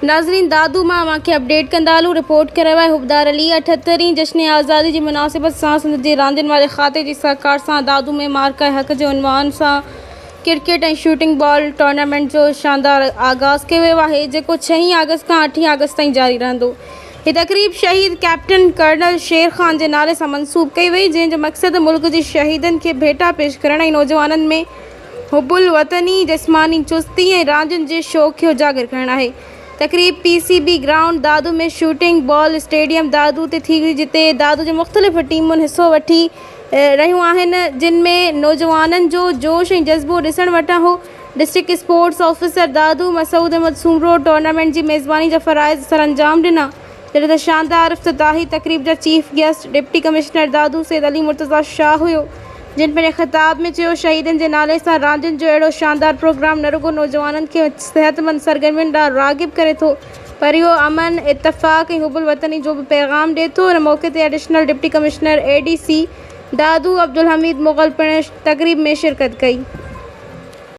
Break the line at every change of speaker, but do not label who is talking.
ناظرين دادو مان اوهان کي اپڊيٽ ڪندا هلون رپورٽ ڪري رهيو آهي حبدار علي 78 هين جشن آزادي جي مناسبت سان سنڌ جي راندين واري کاتي جي سهڪار سان دادو ۾ معرڪه حق جي عنوان سان ڪرڪيٽ ۽ شوٽنگ بال ٽورنامينٽ جو شاندار آغاز ڪيو ويو آهي جيڪو ڇهين آگسٽ کان اٺين آگسٽ تائين جاري رهندو هي تقريب شهيد ڪئپٽن ڪرنل شير خان جي نالي سان منسوب ڪئي وئي جنهن جو مقصد ملڪ جي شهيدن کي ڀيٽا پيش ڪرڻ ۽ نوجوانن ۾ حب الوطني، جسماني چستي ۽ راندين جي شوق کي اجاگر ڪرڻ آهي. تقريب P C B ground Dadu ۾ shooting ball stadium Dadu تي ٿي جتي دادو جي مختلف ٽيمن حصو وٺي رهيون آهن جن ۾ نوجوانن جو جوش ۽ جذبو ڏسڻ وٽان هو. District sports officer Dadu Masood Ahmed Soomro tournament جي ميزباني جا فرائض سرانجام ڏنا جڏهن ته شاندار افتتاحي تقريب جا chief guest deputy commissioner Dadu Syed Ali Murtaza Shah هيو جن پنهنجي خطاب ۾ چيو شهيدن جي نالي سان راندين جو اهڙو شاندار پروگرام نه رڳو نوجوانن کي صحتمند سرگرمين ڏانهن راغب ڪري ٿو پر اهو امن، اتفاق ۽ حب الوطني جو به پيغام ڏئي ٿو. ان موقعي تي additional deputy commissioner, A D C, Dadu Abdul Hameed Mughal پڻ تقريب ۾ شرڪت ڪئي.